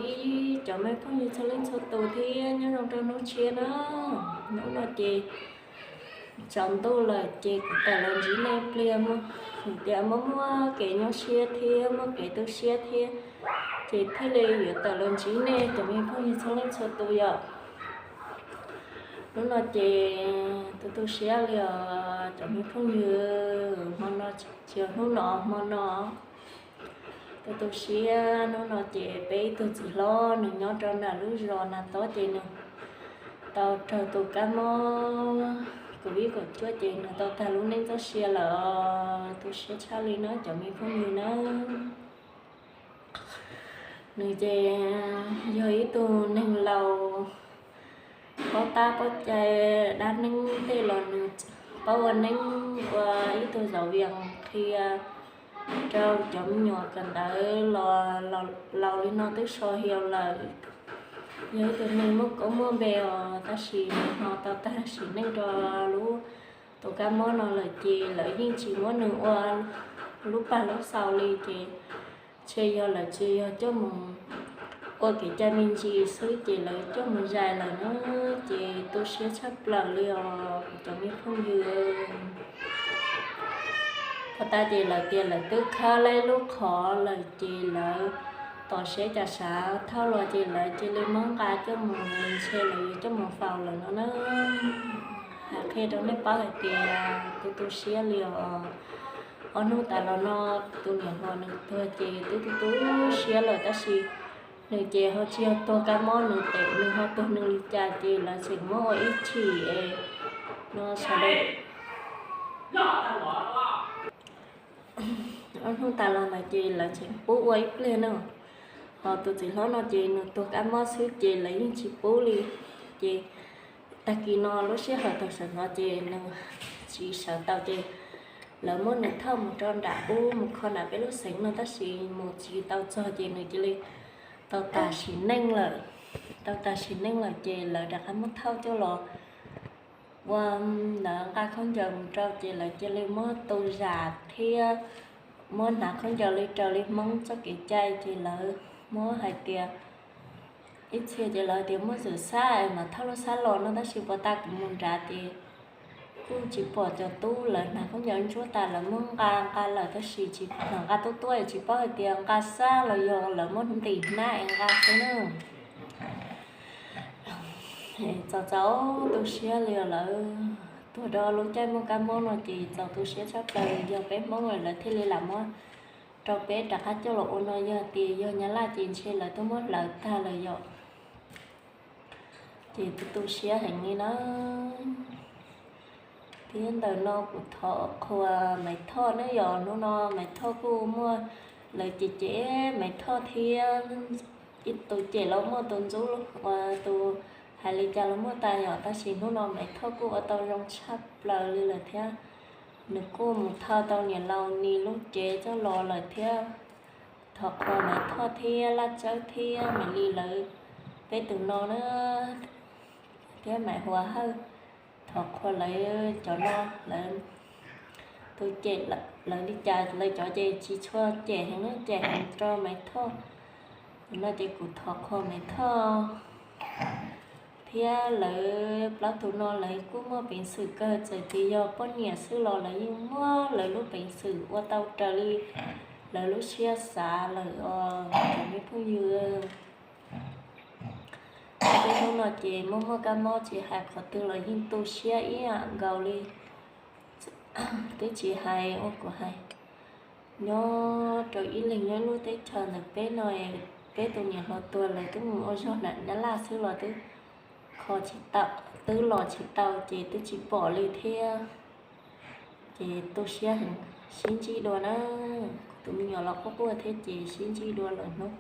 Ib cov me phooj ywg txhua leej txhua tus thiab nyob zoo rau hnub tshiab na. Hnub no ces tsaus ntuj lawm ces kuv tawm los ntsib nej pliag, hais tias muaj muaj kev nyuaj siab thiab muaj kev tu siab thiab, ces thiaj li yuav tawm los ntsib nej cov me phooj ywg txhua leej txhua tus yom. Hnub no ces tu tu siab li os cov me phooj ywg, hmo no, tsis yog hnub no, hmo no tu tu siab. Hnub no ces peb ib tug txiv hlob nws nyob rau nram lub zos Nas Tob ces nws tau raug tus kab mob covid kaum cuaj ces nws tau tag lub neej txoj sia lawm, tu siab tshaj li na cov me phooj ywg na. Nws ces yog ib tug neeg laus paub tab paub cai, dab neeb tej los nws paub ua neeb, ua ib tug zauv vias qhia rau cov me nyuam kawm ntawv los laus li no twb so hiau lawm. Yog ib tug neeg muaj koob muaj npe os, tab sis nws ho tau tag sim neej rau lub tus kab mob no lawm ces lawv yeej tsis muab nws ua lub pag lub xaus li ces ntshe yog lawv tsis yog coj mus ua kev cai me ntsis xwb ces lawv coj mus zais lawm na, ces tu siab tshaj plaws li os kuv cov me phooj ywg. Pov tas ces lawv tias lawv twb khawb lub qhov lawm ces lawv tos seb cas sav thauj los ces lawv cia li muab nqa coj mus, ntshe lawv yuav coj mus faus lawm no na. Hais qhia rau nej paub hais tias tu tu siab li os. Ob hnub tas los no tus niam hluas nws tuag ces twb tu tu siab lawm tab sis nws ces ho tsis yog tuag kab mob, nws tes nws ho tuag nws li cas ces lawv tseem muab ua ib chim no sawv daws. Ob hnub tas los ntawd ces lawv tseem pub ua ib pliag na. Ho tus txiv hlob no ces nws tuag kab mob xwb ces lawv yeej tsis pub li. Ces tag kis no lub sij hawm thaum sawv ntxov ces nws tsis sawv tau ces lawv muab nws thauj mus rau nram ub mus kho nram peb lub xeev no tab sis mus tsis tau txog ces nws cia li tau tag sim neej lawm. Tau tag sim neej lawm ces lawv rov qab muab thauj coj los ua, lawv nqa khaub ncaws mus rau ces lawv cia li muab tu zam thiab muab hnav khaub ncaws li raws li Hmoob txoj kev cai ces lawv muab hais tias ib txhia ces lawv tias muab zwm xab es mam thauj lub xab los no tab sis puag ta kuv mus nrad ces kuj tsis pom cov tub lawv hnav khaub ncaws ntsuab tas lawv muab nqa nqa lawm tab sis tsis nqa tuaj tuaj es tsis paub hais tias nqa xab los yog lawv muab ntim hnab es nqa xwb na. Txaus txaus tu siab li lawv tuag rau lub caij muaj kab mob no ces txaus tu siab tshaj plaws, yog peb Hmoob lawv thiaj li lam muab rau peb rov qab coj los ua no, yog tias yog Nyab Laj ces ntshe lawv twb muab hlawv tag lawm yom. Ces tu tu siab heev li na. Thiab ntawm no kuv thov qhuas Maiv Thoj na yom, hnub no Maiv Thoj kuj muaj lawv cem cem Maiv Thoj thiab ib tus cem los muaj, tus ntxub ua tus hais li cas los muaj tas yom, tab sis hnub no Maiv Thoj kuj ua tau zoo tshaj plaws li lawm thiab. Nws kuj mus thauj tau niam laus Nis lub cev coj los lawm thiab. Thov qhuas Maiv Thoj thiab Laj Tsawb thiab Maiv Lis lawv peb tus no na, thiab Maiv Huas Hawj. Thov qhuas lawv cov no, lawv tus cem lawv li cas lawv cov ces tsis tshua cem heev na, cem heev rau Maiv Thoj. Tus no ces kuv thov qhuas Maiv Thoj thiab lawv plaub tus no lawv kuj muaj peev xwm kawg, txawm tias yog poj niam xwb los lawv yeej muaj lawv lub peev xwm ua tau raws li lawv lub siab xav lawm os cov me phooj ywg. Peb hnub no ces muaj muaj kab mob tsis hais qhov twg los yeej tu siab ib yam nkaus li. Twb tsis hais ua kuv hais, nyob rau ib leeg nyob lub teb chaws ntawm peb no, peb tus niam hluas tuag lawv twb mus ua zog nram Nyab Laj xwb los twb kho tsis tau, twb los tsis tau ces twb tsis pom li thiab. Ces tu siab heev, sib ntsib dua na. Kuv tus me nyuam los quaj quaj thiab ces sib ntsib dua lwm hnub.